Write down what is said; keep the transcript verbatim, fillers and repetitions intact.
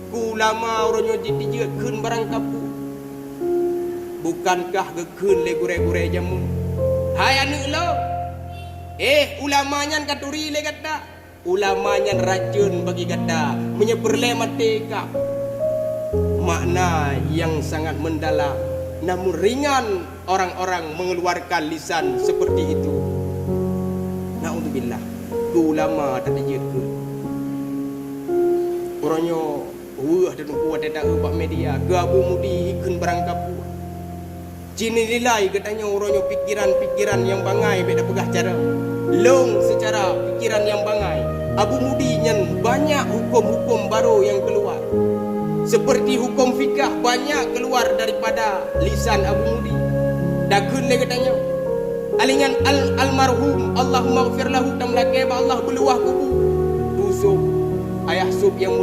Keu ulama uroe nyoe jitijeuet kheun barang kapeue. Bukankah geukheun lé gurée-gurée jameun, "Hai aneuëk lôn, eh, ulama nyan ka turi lé gata. Ulama nyan racun bagi gata, meunyoe peureulée maté kah." Makna yang sangat mendalam, namun ringan orang-orang mengeluarkan lisan seperti itu. Naudzubillah, keu ulama tatijeuet kheun. Uroe nyoe weueh teungku watée taeu bak media, keu Abu Mudi ikheun barang kapeue. Ci nilai geutanyoe uroe nyoe pikiran-pikiran nyang bangai bék tapeugah cara. Lôn seucara pikiran nyang bangai, Abu Mudi nyan banyak huköm-huköm barô nyang keuluar. Seperti huköm fikah banyak keuluar daripada lisan Abu Mudi. Takheun lé geutanyoe, alingan al-, almarhum, Allahumma ghfir lahu, tameulakée bak Allah beuluwah kubu. Tu sôb, ayah sôb nyang